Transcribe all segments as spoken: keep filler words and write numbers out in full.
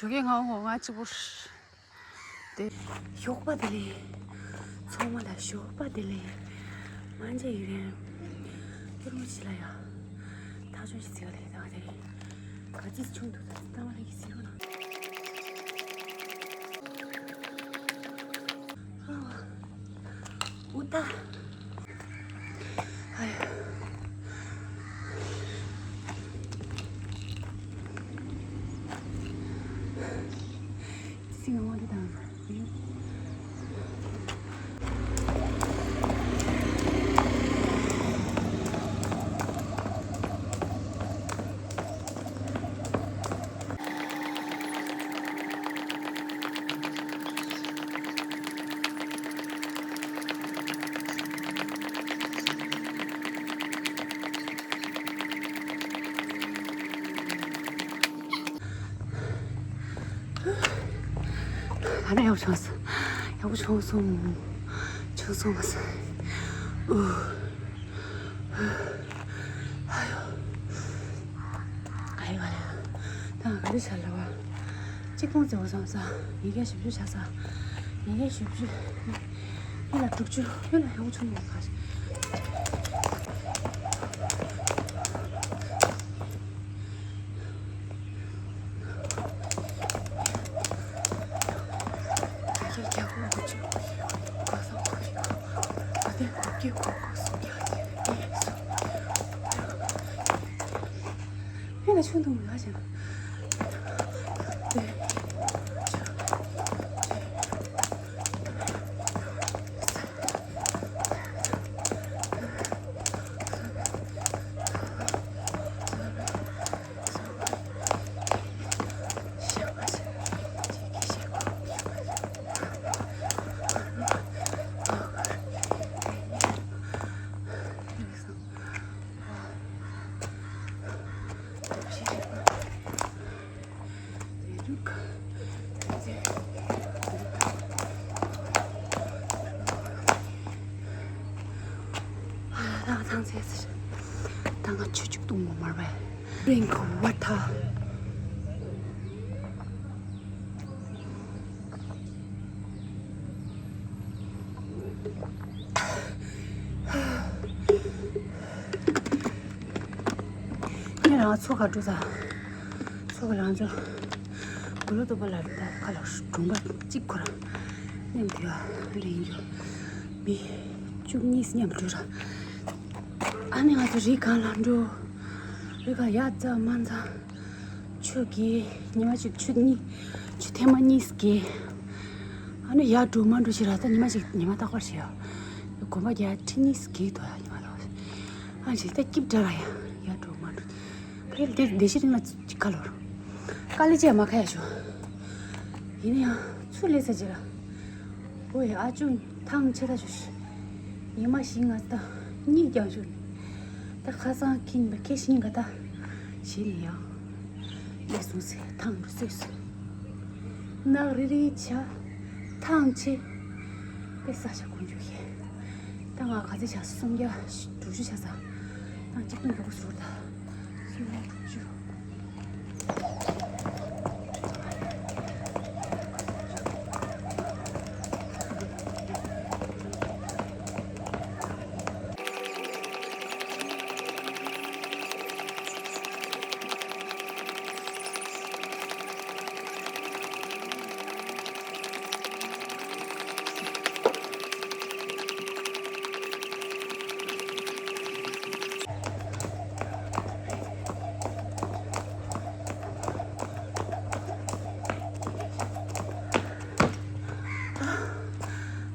ཞོགས་ཀས་ང་འོ་ང་གཅིག་པོ་རེད། ཞོགས་པ་བདེ་ལེགས། ཚང་མ་ལ་ཞོགས་པ་བདེ་ལེགས། མ་འཇལ་ཡུ་རེན། ཀྱུར་མོ་ཞིག་ལ་ཡ། ཐག་ཆོད་ཞིག་བརྩི་བ་ལས་ད་ག་དེ་རེད། ག་ཚིག་ཆུང་འདུག་ད་ལྟ་བ་ལ་གི་ཟེར་རོ་ན། ཨུ་ཏ། ཨ་ཡ། ཙི་ཙི་ང་དབང་འདི་དང་། ཨ་ནི་ཡག་པོ་བྱུང་སོང་། ཡག་པོ་བྱུང་སོང་། བྱུང་སོང་མ་སོང་། ཨུ། ཨ་ཡོ། ཨ་ཡོ་ཨ་ཡོ། ད་ང་ག་རེ་བྱ་ལ་བ། གཅིག་སྟོང་བརྩེ་བ་བསམ་ས། ཉིས་བརྒྱ་བཞི་བཅུ་བྱ་ས། ཉིས་བརྒྱ་བཞི་བཅུ། ཡོད་ལ་དྲུག་ཅུ། ཡོད་ལ་ཡག་པོ་བྱུང་མ་ག་ད་ང་ཚང་ཚེ་ཟེར། ད་ང་ཆུ་བཅུག་གཏོང་མ་མར་བས། Drink water. ངས་རང་ཚོ་ག་འགྲོ་ས། ཚོ་ག་རང་ཚོ། གུ་ལོ་ཏོ་པ་ལ་རེད་ད་ཁ་ལ་གྲོང་པ་གཅིག་ཁོ་ར། མཉམ་དུ་ཡ་ལེན་རྒྱུ། མི་བཅུ་གཉིས་མཉམ་འགྲོ་ར། ཨ་ནི་ང་ཚོ་རི་སྒང་ལ་འགྲོ། རི་སྒང་ཡ་རྫ་མ་རྫ། ཆུ་གི་ཉི་མ་གཅིག་ཆུ་གཉིས། ཆུ་ཐེངས་མ་གཉིས་གི། ཨ་ནི་ཡར་འགྲོ་མར་འགྲོ་ཞིག་ར་ད་ཉི་མ་གཅིག་ཉི་མ་རྟག་པར་ཞིག་ཡ། དགོན་པ་རྒྱ་ཁྲི་གཉིས་གི་དོ་ཡ་ཉི་མ་རྟག་པར། ཨ་ཞིག་ད་སྐྱིབས་འདྲ་ར་ཡ་ཡར་འགྲོ་མར་འགྲོ། ཕ་གིར་དེ་བདེ་ཤི་རིང་ལ་ཅིག་ཁ་ལོར། དཀའ་ལས་ཅེས་མ་ཁ་ཡ་ཞོ། ཡིན་ན་ཡང་ཚུར་སླེབས་ས་ཅིག་ར། ཨོ་ཡ་ཨ་ཅུང་ཐང་ཆད་ད་ཞོ་ཤི། ཉི་མ་བཞི་ལྔ་ད་གཉིད་ཀྱང་ཞོ། ད་ཁ་སང་ཁེངས་པ་ཁེ་ཤི་ཉིན་ག་ད་ཞི་ནི་ཡང་། ལས་སོང་ཟེར་ཐང་རུ་སོས་སོ། ནག་རི་རི་བྱ། ཐང་ཆད། དཔེ་ས་ཆ་ཀུན་འཇུག་ཤེས། ད་ང་ག་ཚོད་བྱ་སུམ་བརྒྱ་དྲུག་ཅུ་བྱ་ས། ད་གཅིག་སྟོང་མགྱོགས་པོ་ཟུར་ད། སུམ་བརྒྱ་དྲུག་ཅུ།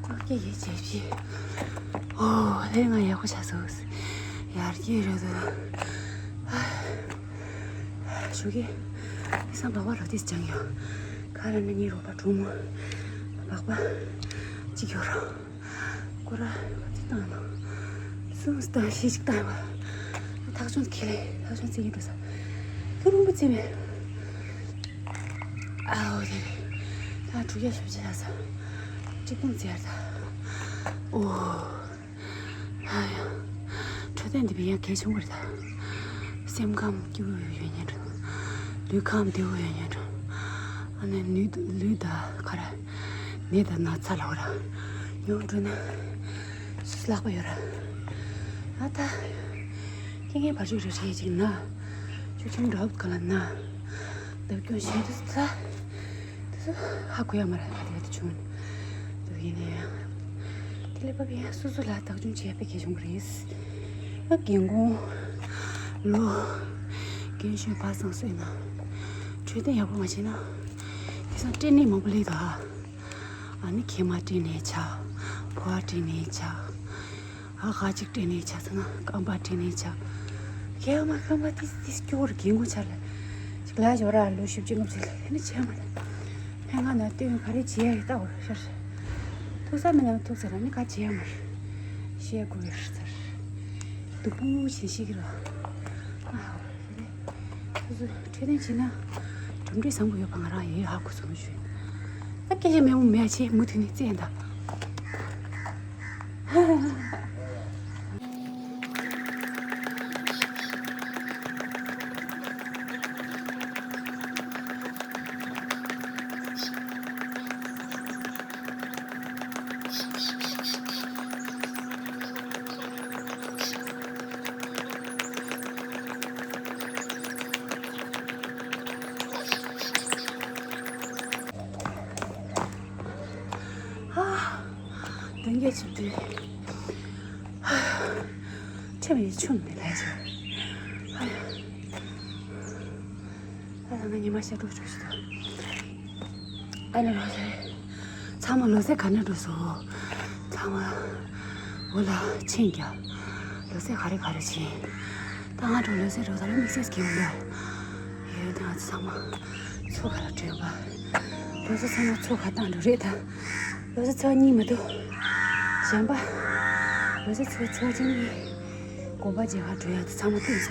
ཨོ་ཀེ་ཡེ་ཇེ་ཕི། ཨོ་ལས་ང་ཡག་པོ་བྱ་སོང་། ཡར་རྒྱས་རེད་འདུག་ཞུ་གི། ཨི་སང་སྦག་སྦག་རག་དེས་ཅང་ཡོད། ཁ་ལ་ན་ནི་རོགས་པ་གྲོགས་མོ། སྦག་སྦག་གཅིག་ཡོད་ར། ཁོ་ར་ག་ཚོད་བཏང་ནོ། གསུམ་བཏང་བཞི་ཅིག་བཏང་བ། ཐག་ཆོད་ཁེ་ལེ་ཐག་ཆོད་རྩེ་གི་འགྲོ་ས། ཁྱོད་རུང་པ་རྩེ་མེད། ཨའོ་དེ་རེད། ད་དྲུག་བརྒྱ་བཞི་བཅུ་ལ་ས། གཅིག་སྟོང་རྩེ་ཡར་ད། ཨོ། ཨ་ཡ། འཕྲོད་བསྟེན་འདི་བས་ཡང་གལ་ཆེན་པོ་རེད་ད། སེམས་ཁམས་སྐྱིད་པོ་ཡོད་ཉན་འགྲོ། ལུས་ཁམས་བདེ་པོ་ཡོད་ཉན་འགྲོ། ཨ་ནི་ལུས་དང་ལུས་དང་ག་རེ་ནད་དང་ན་ཚ་ལ་འོ་ར་ཡོང་འགྲོ་ན་སུ་ལྷག་པ་ཡོད་ར། ཨ་ད་རྐྱེན་ངན་བར་ཆུ་རེ་རེ་ཅིག་ན་ཆུ་ཆུང་འདྲ་བོ་ག་ལ་ན་བརྡབ་སྐྱོན་བྱེད་དུས་ད་དེ་ཚོ་ཧ་གོ་ཡ་མ་རེད། ག་དེ་ག་དེ་བྱུང་དུ་ཡིན་ན་ཡང་དེ་ལས་བབ་ཡ་སོ་སོ་ལ་བདག་སྐྱོང་བྱེད་པའི་གལ་ཆུང་གི་རེད། ཨ་རྒན་གོང་ལོ་རྒན་གཞོན་བར་གསང་སོས་ན་འཕྲོད་བསྟེན་ཡག་པོ་མ་བྱས་ན་དེང་སང་སྐྲན་ནད་མང་པོ་སླེབས་འདུག་ཨ་ནི་མཁལ་མ་སྐྲན་ནད་ཆགས། ཕོ་བ་སྐྲན་ནད་ཆགས། ཨ་ཁ་ཅིག་སྐྲན་ནད་ཆགས་ཚར་ན་རྐང་པ་སྐྲན་ནད་ཆགས། རྒན་མ་རྐང་པ་ཏིས་ཏིས་སྐྱོ་བོར་རྒན་གོང་ཆ་ལ་ཅིག་ལ་ཞོར་ར་ལོ་བཞི་བཅུ་ལྔ་བཅུ་ལ་ཨ་ནི་བྱས་མ་ད་ཕན་ང་ན་སྟོན་ག་རེ་བྱེད་ཡ་ཡོད་ལྟ་བར་ཤར། ཐུག་ས་མེད་ན་ཐུག་ས་ར་ནི་ག་བྱེད་ཡ་མ་རེད། བཤད་དགོས་ཡོད་ཚར། སྡུག་པོ་བྱེད་ཤེས་ཀྱི་ར། ཨ་ཧོ་ཡིན་ནས། སོ་སོ་འཕྲོད་བསྟེན་བྱས་ན་གྲུབ་འབྲས་བཟང་པོ་ཡོད་པ་ང་རང་ཡོད་ཧ་གོ་སོང་ཞུ། ད་སྐད་ཆ་མེད་མོ་མེད་ཆེ་མུ་མཐུད་ནས་བཙན་ད། ཨ། གདོན་བགེགས་ཆུ་དུས། ཁྲེམ་ཡི་ཆུམ་ནས་ལས་བྱས། ཨ་ཡ། ཨ་ལ་ང་ཉི་མ་ཤར་འགྲོ་ཆོག་ཤི་ད། ཨ་ལ་ལོ་ཟེར། ཚང་མ་ལོ་ཟེར་ག་ན་འགྲོ་སོ། ཚང་མ་འོ་ལ་ཆེན་རྒྱ། ལོ་ཟེར་ག་རེ་ག་རེ་ཆེན། ད་ང་འགྲོ་ལོ་ཟེར་འགྲོ་ད་ལ་དམིགས་བསལ་གྱི་འོ་ལ། ཡོད་ད་ང་ཚོ་ཚང་མ་ཚོ་ག་ལ་བྲོས་པ། ལོ་ཟེར་ཚང་མ་ཚོ་ག་བཏང་འགྲོ་རེད་ད། ལོ་ཟེར་ཚོ་གཉིས་མ་གཏོགས། གཞན་པ། ལོ་ཟེར་ཚོ་ཚོ་གཅིག་གཉིས། དགོན་པ་མཇལ་ཁ་འགྲོ་ཡ་དེ་ཚང་མ་བསྟུན་ས།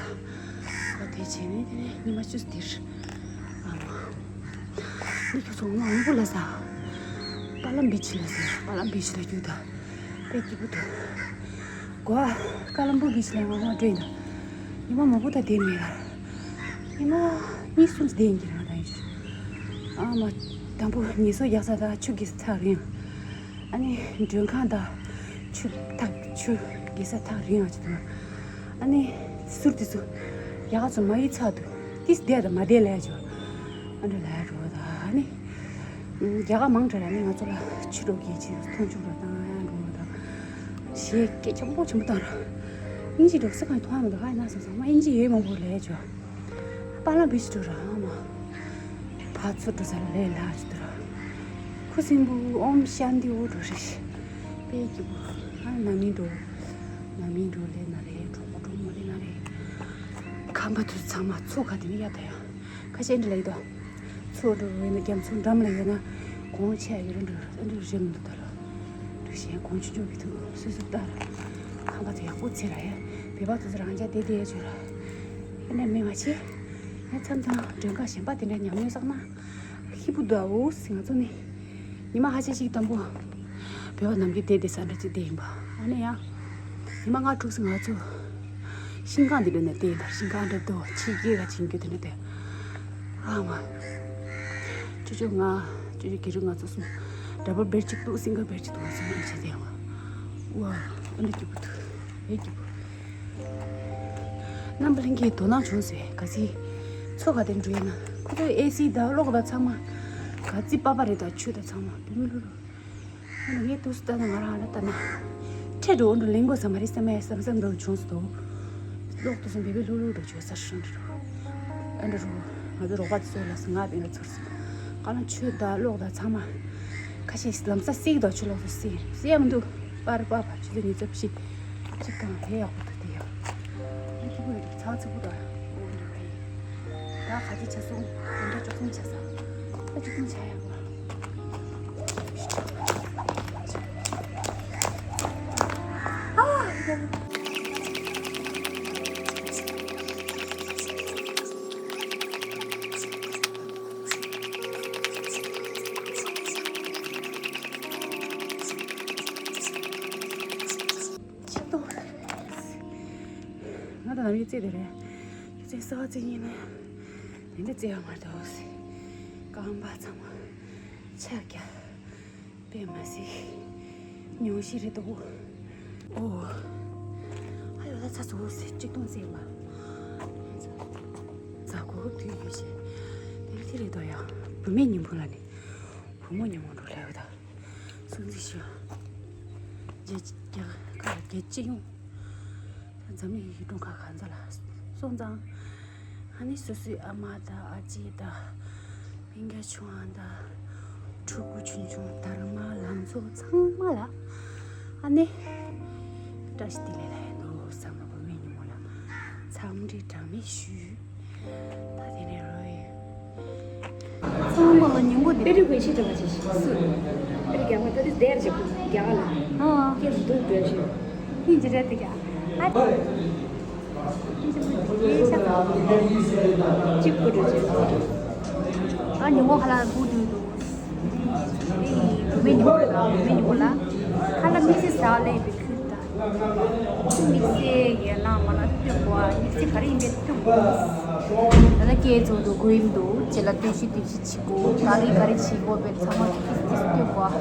ཨོ་དེ་བྱས་ནས་དེ་ནས་ཉི་མ་བཅུ་འདིར། ཨ་མ། འདི་ཁྱོད་ཚོ་ངོ་མ་འོང་པོ་ལ་ས། པ་ལམ་བི་ཆི་ལ་ཟེར་པ་ལམ་བི་ཆི་ལ་རྒྱུག་ད། དཔེ་སྐྱིད་པོ་འདུག་གོ་ཨ། ཀ་ལམ་བུ་བི་ཆི་ལ་ང་ང་འགྲོ་ཡིན་ད། ཉི་མ་མང་པོ་ད་བསྡད་མེད་ལ། ཉི་མ་གཉིས་གསུམ་བསྡད་ཡིན་གྱི་རང་ད་ཡིན་ཞུ། ཨ་མ། དང་པོ་ངལ་གསོ་རྒྱག་ས་ད་ཆུ་གི་ས་ཐག་རིང་། ཨ་ནི་མགྲོན་ཁང་དང་ཆུ་ཐག་ཆུ་གི་ས་ཐག་རིང་ཨ་ཅི་དང་། ཨ་ནི་ཟུར་དེ་ཚོ་ཡག་ཚོ་མ་ཡི་ཚག་ཏུ་ཏིས་བསྡད་དང་མ་བསྡད་ལས་ཅོ། ཨ་འདྲ་ལས་རོ་ད་ཨ་ནི་རྒྱ་གར་མང་དྲགས་ལ་ནི་ང་ཚོ་ལ་ཆུ་འགྲོ་གི་ཆེ་མཐོང་ཆུང་རོ་དང་ཨ་འགྲོ་རོ་དང་ཞེས་སྐད་ཆེན་པོ་ཆེན་པོ་བཏང་ར། ཨིན་ཇི་འགྲོ་ས་གང་མཐོང་ཡ་མི་འདུག་ཧ་ན་སོང་ཙང་མ་ཨིན་ཇི་ཡོད་མང་པོ་ལས་ཅོ། པཱ་ལགས་བི་ཞིག་འགྲོ་ར་ཨ་མ། ཕར་ཚུར་འགྲོ་ས་ལ་ལས་ལ་ཅི་འདུག་ར། ཁུ་སིམ་པོ་ཨོམ་ཤཱན་ཏི་ཨོ་འགྲོ་རེ་ཞིག་དཔེ་སྐྱིད་པོ། ཨ་ནང་མི་འགྲོ། ནང་མི་འགྲོ་ལས་ན་རེ་གྲོགས་པོ་གྲོགས་མོ་ལས་ན་རེ། ཁམས་པ་དུས་ཚང་མ་ཚོ་ག་དེ་ནི་ཡ་ད་ཡ། ཁ་ཤས་འདྲ་ལ་ཡི་དོ། ཚོ་འགྲོ་རུ་ཡོད་ན་རྒྱ་མཚོ་འགྲམ་ལ་ཡོད་ན་གོང་ཆེ་ཡོད་ར་འགྲོ་ར་འགྲོ་རེ་མི་འདུག་ད་ར། འགྲོ་གཞན་གོང་ཆུང་ཆུང་གི་དུས་སུ་སུ་ལྟ་ར། ཁམས་པ་དུ་ཡག་པོ་ཚེ་ར་ཡ། བོད་པ་དུ་ཚོ་རང་ཅག་བདེ་བདེ་ཡ་བྱོས་ར། ཨེ་ནས་མི་མ་ཆེ། ཨེ་མཚམས་དང་མགྲོན་ཁང་གཞན་པ་དེ་འདྲ་ཉམས་མྱོང་བསགས་ན། ཧི་པུ་དུ་ཨོ་སི་ང་ཚོ་ནི། ཉི་མ་ཁ་ཤས་ཤིག་དང་པོ། བོད་པ་ནམ་རྒྱུན་བསྡད་བསྡད་ས་འདྲ་ཅིག་བསྡད་ཡིན་པ། ཨ་ནི་ཡང་། ཉི་མ་ལྔ་དྲུག་ཙམ་ང་ཚོ། ཤིང་ཁང་འདི་འདྲ་ནས་བསྡད་ཡིན་པ་ཤིང་ཁང་འདྲ་འདུག་ཕྱི་རྒྱལ་ལ་ཕྱིན་རྒྱུ་དེ་འདྲ་བསྡད། ཨ་མ། ཅོ་ཅོ་ང་། ཅོ་ཅོ་གི་རུ་ང་ཚོ་གསུམ། འདྲ་པར་བེར་གཅིག་འདུག་སིང་གར་བེར་གཅིག་འདུག་ང་ཚོ་མི་བྱེད་བསྡད་ཡིན་པ། ཝ། ཨ་འདྲ་སྐྱིད་པོ་འདུག་ཨེ་སྐྱིད་པོ། རྣམ་པ་ལྷན་རྒྱས་དོ་སྣང་བྱུང་ཟེར་ག་ཚིག་ཚོ་ག་དེ་འགྲོ་ཡིན་ན་ཁོ་ཚོ་ཨེ་སི་དང་གློག་དང་ཚང་མ་ག་ཚིག་པ་པ་རེད་ད་ཆུ་དང་ཚང་མ་བུད་མེད་ལྷུ་ལྷུ། ཨ་ནི་ངས་དུས་སུ་ལྟ་ན་ང་རང་ལ་ལྟ་ན་ཁྲེ་འགྲོ་འགྲོ་ལེན་དགོས་ས་མ་རེད་བསམ་ཡ་བསམ་བསམ་འདྲ་བྱུང་སོང་། གློག་དུས་སུ་བེ་བེ་ལྷུ་ལྷུ་འགྲོ་བྱོས་ས་ཧྲུན་འགྲོ། ཨ་འདྲ་རུ་ང་ཚོ་རོགས་པ་དེ་ཚོ་ལ་སུ་ང་དེ་འདྲ་ཚོར་སོང་། ག་ལ་ཆུ་དང་གློག་དང་ཚང་མ་ཁ་ཤས་ལམ་སང་བསྲེགས་དང་ཆུ་ལོག་ཏུ་བསྲེགས་བསྲེགས་མི་འདུག་པར་པ་བ་ཆུ་ཚོད་ཉི་ཤུ་རྩ་བཞི་གཅིག་གང་ལས་ཡག་པོ་འདུག་དེ་ཡག་ཨ་ཁྱི་པོ་ཡོད་ཚགས་ཚུད་པོ་དང་འོ་འདུག་ག་ཡིན། ད་ག་ཅི་ཆ་སོང་དེ་འདྲ་ཅོག་ཙམ་ཆ་ས་ད་ཅི་ཀུན་ཆ་ཡག་པོ། ཨ། ཆེ་ཏོ། ང་དང་ནམ་ཡིན་རྩེ་དེ་རེད། རྩེ་ས་བ་རྩེ་ཡིན་ན་དེ་འདྲ་རྩེ་ཡག་མ་རེད་དོ། རྐང་པ་ཚང་མ་ཆག་རྒྱ་དཔེ་མ་སྲིད་ཉུང་ཤས་རེད་འདུག་ཨོ། ཨ་ཡོ་ད་ཚ་ཚ་འུ་སེ་གཅིག་སྟོང་ཟེར་མ། ཛ་གོ་དུས་ཡོད་ཤེ། དེ་དེ་རེད་དོ་ཡ། བུད་མེད་ཉིན་མོ་ལ་ནི་བུ་མོ་ཉིན་མོ་འགྲོ་ལེ་ཡོད་ད། སུན་ཙི་ཤོ། རྒྱལ་རྒྱལ་ཁ་རྒྱལ་སྤྱི་ཡོངས། འཛམ་གླིང་གི་གྲོང་ཁ་གང་ཚ་ལ་སོང་ཙང་། ཨ་ནི་སོ་སོའི་ཨ་མ་དང་ཨ་ཅེ་དང་། སྤུན་ཀྱག་ཆུང་བ་དང་། ཕྲུ་གུ་ཆུང་ཆུང་དར་མ་ལང་ཚོ་ཚང་མ་ལ། ཨ་ནི། བཀྲ་ཤིས་བདེ་ལེགས་ལ་ཡོད་འདུག་བསམ་ན་བུད་མེད་ཉིན་མོ་ལ། འཚམས་འདྲི་གྲངས་མེད་ཞུ། ད་དེ་ནས་རོལ་ཡོད། ཚང་མ་ལ་ཉིན་མོ་བདེ། དཔེ་རིག་པའི་ཕྱི་དྲོ་བ་ཞིག་སུ། དཔེ་རིག་རྒྱག་པ་ད་དེ་དེར་བྱེད་དགོས་རྒྱག་ལ། ཨ། སྐད་སྡུག་དགོས་ཞིག་ཧིན་ཇི་རེད་དེ་རྒྱག་ཨ། ཧིན་ཇི་མ་དེ་ཤ་ཚ། གཅིག་པུ་འགྲོ་ཅིག་ཨ་ཉིན་མོ་ཁ་ལ་སྒུག་སྡོད་འདུག་ཨེ་ཡི་བུད་མེད་ཉིན་མོ་རེད་ད། བུད་མེད་ཉིན་མོ་ལ། ཁ་ལ་དམིགས་བསལ་ཟ་ལེ་བི་ཁུལ་ད། དམིགས་བསལ་ཡན་ལག་མ་ལ་སྟོན་དགོས། དམིགས་བསལ་ག་རེ་ཡིན་པའི་སྟོན་དགོས། ད་ལྟ་སྐད་བཙོག་འདུག་གོ་ཡིན་འདུག་ཅེ་ལ་སྟོན་ཤི་སྟོན་ཤི་བྱེད་དགོས། ད་རེས་ག་རེ་བྱེད་དགོས་པའི་ཚང་མ་ཏིས་ཏིས་སྟོན་དགོས།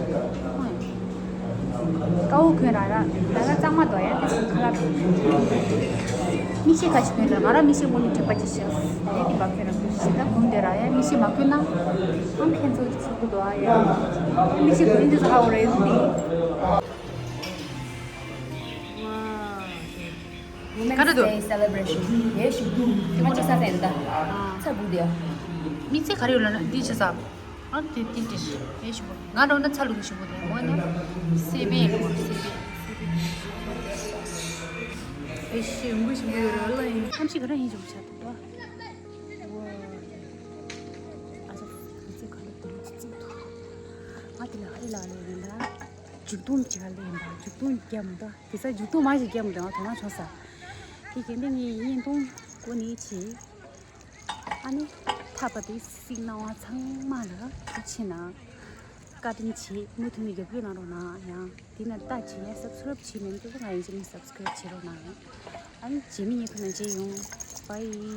ཀའོ་གོན་ར་ར་ད་ལ་གཙང་མ་དོ་ཡ་དེ་ཁ་ལ། མིག་ཤེལ་ཁ་ཅིག་གོན་ར་ང་ར་མིག་ཤེལ་མོ་ནི་དྲན་པ་ཅི་ཤེས། ཡ་དེ་བ་གོན་ར་གོན་ཤི་ད་གོན་དེ་ར་ཡ་མིག་ཤེལ་མ་གོན་ན། ཨང་ཁན་ཚོ་ཚོགས་དོ་ཡ། མིག་ཤེལ་གོན་དེ་ཚོ་ཧ་འོ་རེ་ཡོད་དེ། Women's Day celebration ཡེ་ཞུ་དུ་ང་ཅི་ས་ཟན་ད་ཚ་བུ་དེ། མི་ཚེ་ག་རེ་ཡོད་ལ་ན་འདི་ཆ་ས། ཨ་དེ་དེ་དེ་ཡེ་ཞུ་བ་ང་འགྲོ་ན་ཚ་ལུག་ཞུ་བ་དེ་འོ་ན་སེ་བེ་ལོ་སེ་བེ། ཨེ་ཤི་འགུ་ཞུ་བ་ཡོད་ར་ལ་ཡིན་ཁམ་ཤི་ག་ར་ཡིན་ཞུ་བ་ཆ་དུ་ད། ཨ་ས་མི་ཚེ་ག་རེ་དེ་ལ་ཅི་ཙིག་དུ་ཨ་དེ་ལ་ཨ་རི་ལ་ལ་ཡིན་ད། མཇུག་སྡོམ་བྱེད་ག་ལེན་པ་མཇུག་སྡོམ་རྒྱབ་མི་འདུག་དེ་ས་མཇུག་སྡོམ་མ་ཞིག་རྒྱབ་མི་འདུག་ང་དོ་སྣང་བྱུང་ས། དེ་གན་དེ་ངའི་བརྙན་ཐུང་གོ་ནས་བྱས། ཨ་ནི་ཐ་པ་དེ་སིག་སྣང་བ་ཚང་མ་ལ་ཐུགས་ཆེ་གནང་། བཀའ་དྲིན་ཆེ་མུ་མཐུད་ནས་རྒྱབ་སྐྱོར་གནང་རོགས་གནང་ཡང་དེ་ན་ལྟ་བྱེད་ཡ་སབ་སི་ཁི་རབ་བྱེད་མེད་འདུག་ང་ཡིན་ཅིག་ནས་སབ་སི་ཁི་རབ་བྱེད་རོགས་གནང་། ཨ་ནི་རྗེས་མའི་བརྙན་ཐུང་ནང་མཇལ་ཡོང་། བྷའི།